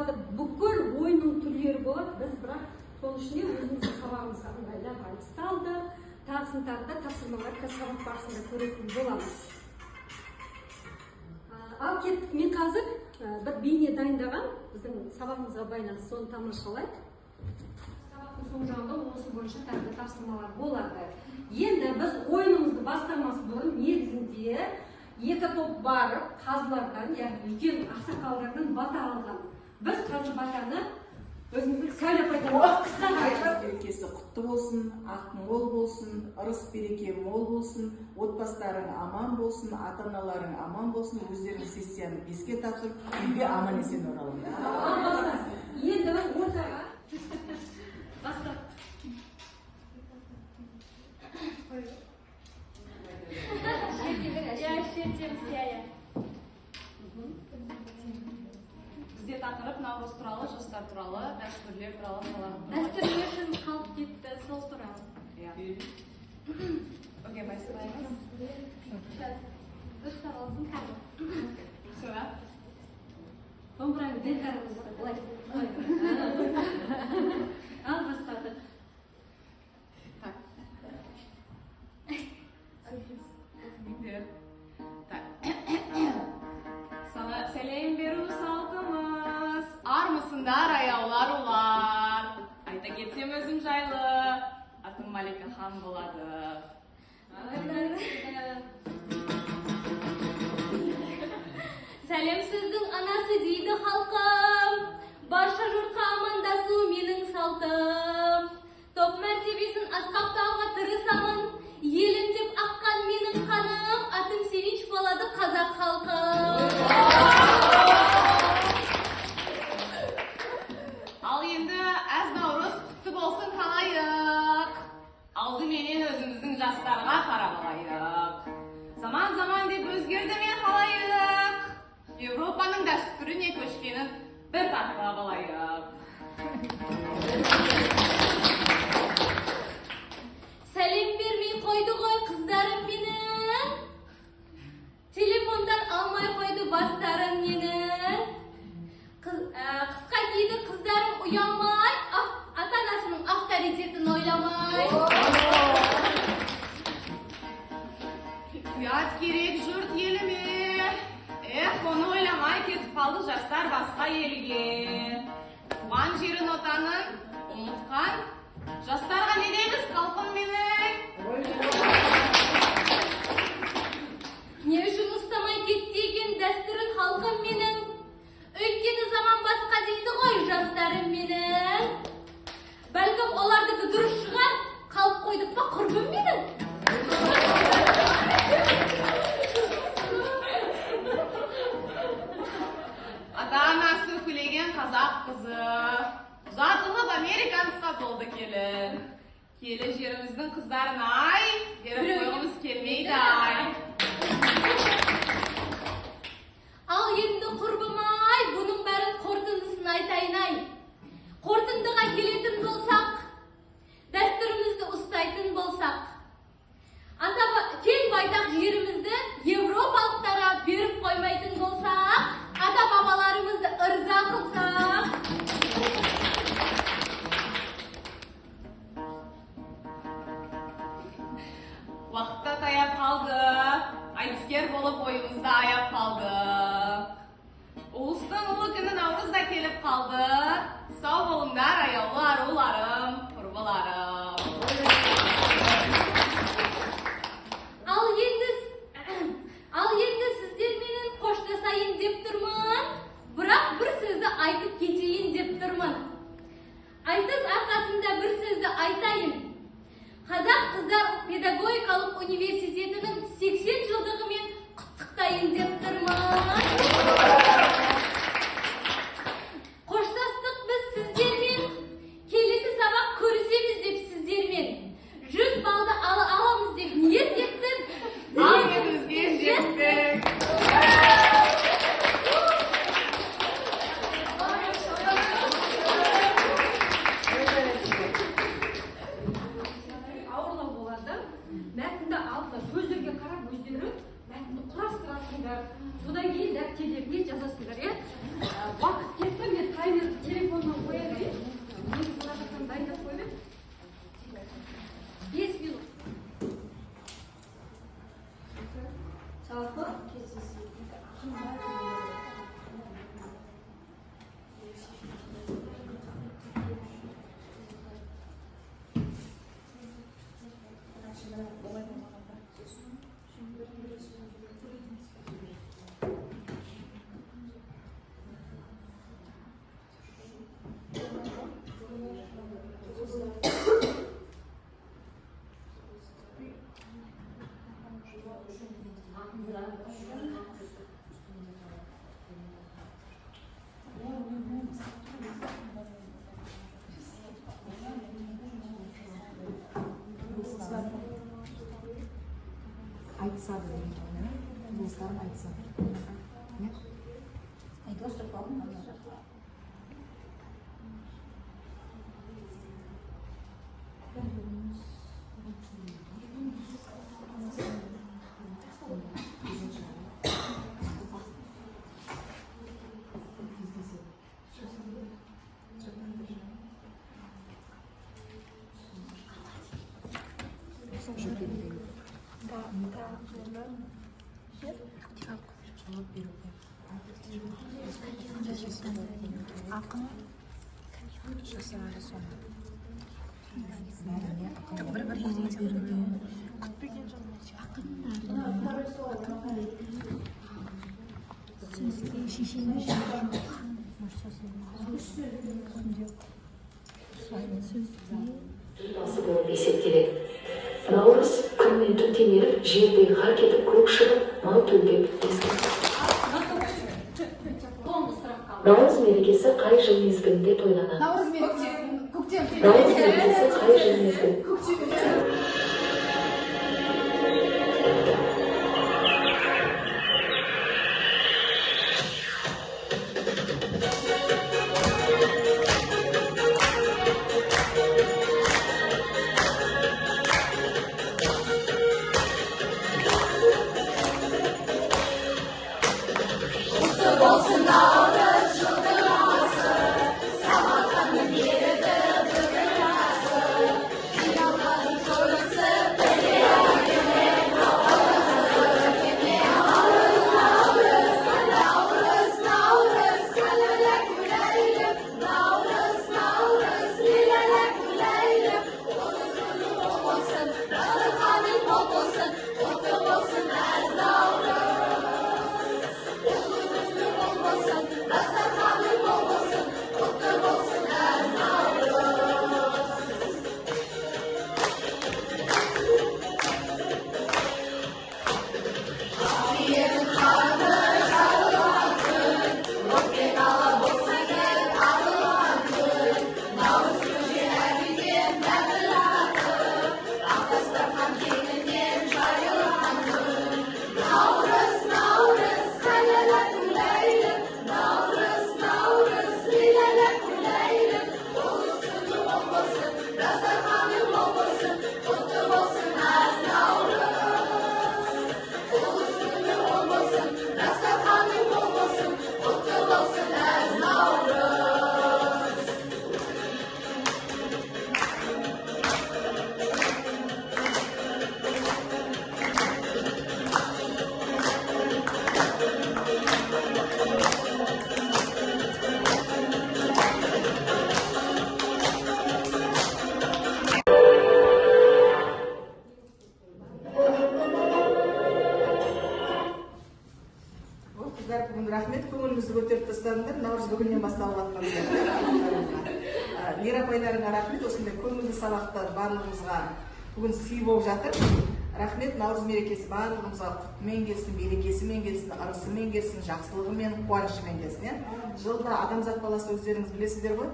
болады, бүкіл ойынның түрлері болады. Біз бірақ соның ішінде өзіміздің сабағымызға ыңғайлап айтысты алдық. Тағысын тағы да тапсырмалар қазір сабақ барысында көретін боламыз. Ал кеттік. Мен қазір бір бейне дайындаған біздің сабағымызға байланысты, соны тамашалайық. Сабақтың соң жағында осы бойынша тағы да тапсырмалар болады. Енді біз ойынымызды бастамас бұрын негізінде екі топ барып қазылардан, яғни үлкен ақсақалдардан бата алған. Біз қазір батаны өзіміздің Сәуле апайдан қысқа Айтар берекесі құтты болсын, ақ мол болсын, ырыс береке мол болсын, отбасыларың аман болсын, ата-аналарың аман болсын, өздерің сессияны 5-ке тапсырып, үйге аман есен оралыңдар. Енді ортаға бастап. Бізде тақырып Наурыз туралы, жастар туралы, дәстүрлер туралы, солар туралы. Дәстүрлер қалып кетті, сол туралы. Иә. Окей, бастаймыз. Сейчас. Дұрыстап алсын кәдімгі. Все, да? Домбыраны бері қараңыз, былай. Ал бастадық. Так. Так. Сәлем беру салтымыз, армысыңдар аяулы арулар. Айта кетсем өзім жайлы, атым Малика хан болады. Сәлем сөздің анасы дейді халқым, барша жұртқа амандасу менің салтым. Топ мәртебесін асқақтауға тырысамын, елім деп аққан менің қаным, атым Севинч болады қазақ халқы. Ал енді әз Наурыз құтты болсын халайық. Алдыменен өзіміздің жастарға қарап алайық. Заман-заман деп өзгерді ме халайық. Европаның дәстүріне көшкенін бір тартып алайық. Сәлем бермей қойды ғой қыздарым менің. Телефондан алмай қойды бастарым менің. Қысқа киді қыздарым ұялмай, ата-анасының авторитетін ойламай. Ұят керек жұрт еліме. Эх, оны ойламай кетіп қалды жастар басқа елге. Туған жерін отанын ұмытқан жастарға не дейміз халқым менің? Не үшін ұстамай кетті екен дәстүрін халқым менің? Өйткені заман басқа дейді ғой жастарым менің. Бәлкім олардікі дұрыс шығар, қалып қойдық па құрбым менің? Ата-анасы күлеген қазақ қызы ұзатылып американцқа болды келін. Келі жеріміздің қыздарын ай, беріп қойғымыз келмейді ай. Ал енді құрбым ай, бұның бәрін қорытындысын айтайын ай. Қорытындыға келетін болсақ, дәстүрімізді ұстайтын болсақ, кең байтақ жерімізді европалықтарға беріп қоймайтын болсақ, ата-бабаларымызды ырза қылсақ. Уақытта таяп қалды, айтыскер болып ойымызды аяп қалды. Ұлыстың ұлы күні Наурыз да келіп қалды. Сау болыңдар, аяулы аруларым, құрбыларым. Ал енді сіздерменен қоштасайын деп тұрмын, бірақ бір сөзді айтып кетейін деп тұрмын. Айтыс арқасында бір сөзді айтайын. Қазақ қыздар педагогикалық университетінің 80 жылдығымен құттықтайын деп тұрмын. Қоштастық біз сіздермен, келесі сабақ көрісеміз деп сіздермен. 100 балды аламыз деп ниет еттік. Ниетімізге жеттік. Ауырлау болады. Мәтінді алдық. Айтысады деген, туыстарым айтысады. Ақын Басы болып есептеледі. Наурыз күн мен түн теңеліп, жердегі қар кетіп, көк шығып, мал төлдеп ескі. Наурыз мерекесі қай жыл мезгілінде тойланады? Наурыз мерекесі көктем. Наурыз мерекесі қай жыл мезгілінде? Рахмет, көңілімізді көтеріп тастадыңдар. Наурыз бүгіннен басталып жатқан сияқты. Лира апайларыңа рахмет, осындай көңілді сабақтар барлығымызға бүгін сый болып жатыр. Рахмет, наурыз мерекесі барлығымызға құтымен келсін, берекесімен келсін, ырысымен келсін, жақсылығымен, қуанышымен келсін. Жылда адамзат баласы, өздеріңіз білесіздер ғой,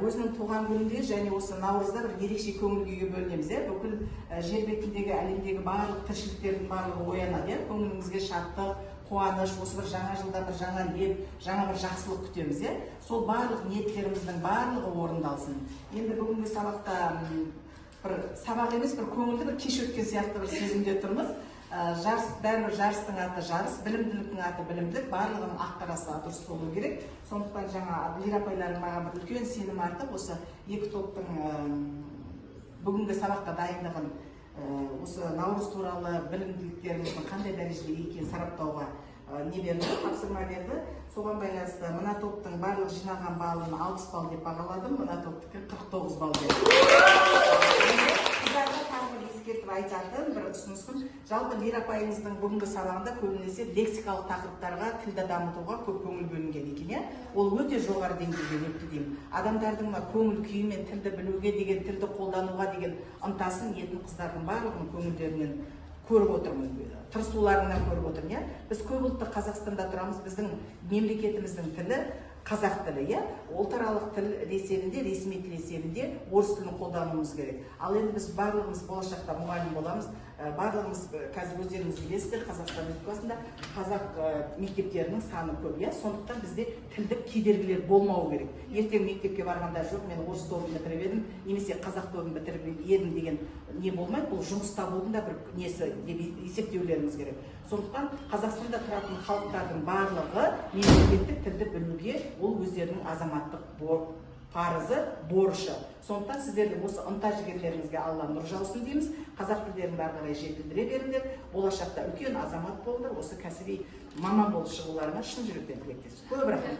өзінің туған күнінде және осы наурызда бір ерекше көңіл күйге бөлінеміз. Бүкіл жер бетіндегі, әлемдегі барлық тіршіліктердің барлығы оянады. Көңілімізге шаттық, қуаныш, осы бір жаңа жылда бір жаңа леп, жаңа бір жақсылық күтеміз. Сол барлық ниеттеріміздің барлығы орындалсын. Енді бүгінгі сабақта бір сабақ емес, бір көңілді бір кеш өткен сияқты бір сезімде тұрмыз. Жарыс, бәрібір жарыстың аты жарыс, білімділіктің аты білімділік, барлығының ақ қарасы дұрыс болу керек. Сондықтан жаңа Лира апайларың маған бір үлкен сенім артып, осы екі топтың бүгінгі сабаққа дайындығын, осы наурыз туралы білімділіктеріміздің қандай дәрежеде екенін сараптауға не берді, тапсырма берді. Соған байланысты мына топтың барлық жинаған балын 60 балл деп бағаладым, мына топтікі 49 балл берді. Қыздарға тағы бір ескертіп айтатын бір ұсынысым, жалпы Лира апайыңыздың бүгінгі сабағында көбінесе лексикалық тақырыптарға, тілді дамытуға көп көңіл бөлінген екен, иә. Ол өте жоғары деңгейде өтті деймін. Адамдардың мына көңіл күйі мен тілді білуге деген, тілді қолдануға деген ынтасын, ниетін қыздардың барлығының көңілдерінен көріп отырмын, тырысуларынан көріп отырмын, иә. Біз көп ұлтты Қазақстанда тұрамыз, біздің мемлекетіміздің тілі қазақ тілі, иә. Ұлтаралық тіл есебінде, ресми тіл есебінде орыс тілін қолдануымыз керек. Ал енді біз барлығымыз болашақта мұғалім боламыз. Барлығымыз қазір өздеріңіз білесіздер, Қазақстан Республикасында қазақ мектептерінің саны көп, иә. Сондықтан бізде тілдік кедергілер болмауы керек. Ертең мектепке барғанда, жоқ, мен орыс тобын бітіріп едім немесе қазақ тобын бітіріп едім деген не болмайды. Бұл жұмыс табудың да бір несі деп есептеулеріңіз керек. Сондықтан Қазақстанда тұратын халықтардың барлығы мемлекеттік тілді білуге, ол өздерінің азаматтық парызы, борышы. Сондықтан сіздердің осы ынта жігерлеріңізге Алла нұр жаусын дейміз. Қазақ тілдерін ары қарай жетілдіре беріңдер, болашақта үлкен азамат болыңдар, осы кәсіби маман болып шығуларыңа шын жүректен тілектеспіз. Көп рахмет.